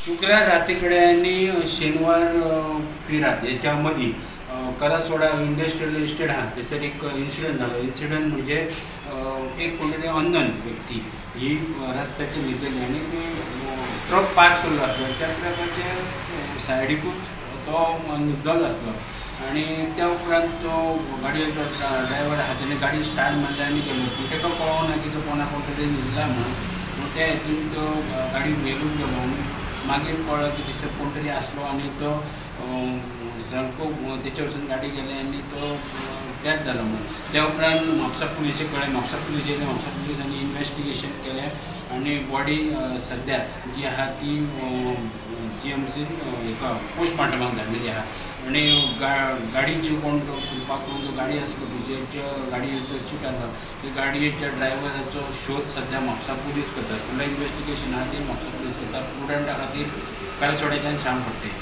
शुक्रार राती कडेन आनी शेनवार रात हेच्या मदीं करासवाडा इंडस्ट्रियल इस्टेट आहा थंयसर एक इन्सिडंट जालो. इन्सिडंट म्हणजे एक कोण तरी अननोन व्यक्ती ही रस्त्याचेर न्हिदलेली आनी ती ट्रक पार्क केल्लो आसलो. त्या ट्रकाचे सायडीकूच तो न्हिदलेलो आसलो आनी त्या उपरांत तो गाडयेचो ड्रायव्हर आहा तेणे गाडी स्टार्ट मारली आनी गेलो, पूण ताका कळोंक ना की तो कोणा कोण तरी न्हिदला म्हणून. पूण त्या हितून तो गाडी व्हेलून गेलो आनी मागीर कळ्ळो की थंयसर कोण तरी आसलो आनी तो सारको तेच्या वरसून गाडी गेली आनी तो डेथ जालो म्हणून. त्या उपरांत म्हापसा पुलिशेक कळ्ळें, म्हापसा पुलीस येयले, म्हापसा पुलिसांनी इन्वेस्टिगेशन केलें आनी बॉडी सद्या जी आहा ती जीएमसीन हेका पोस्टमार्टमाक धाडलेली आहा. आनी गाडी जी कोण तो कृपा करून जो गाडी आसलो जेच्या गाडयेचो चिट आसलो त्या गाडयेच्या ड्रायव्हराचो शोध सद्या म्हापसा पुलीस करतात. फुडलें इन्वेस्टिगेशन आहा तें म्हापसा पुलीस करतात. प्रुडंटा खातीर करासवाड्याच्यान श्याम फडटे.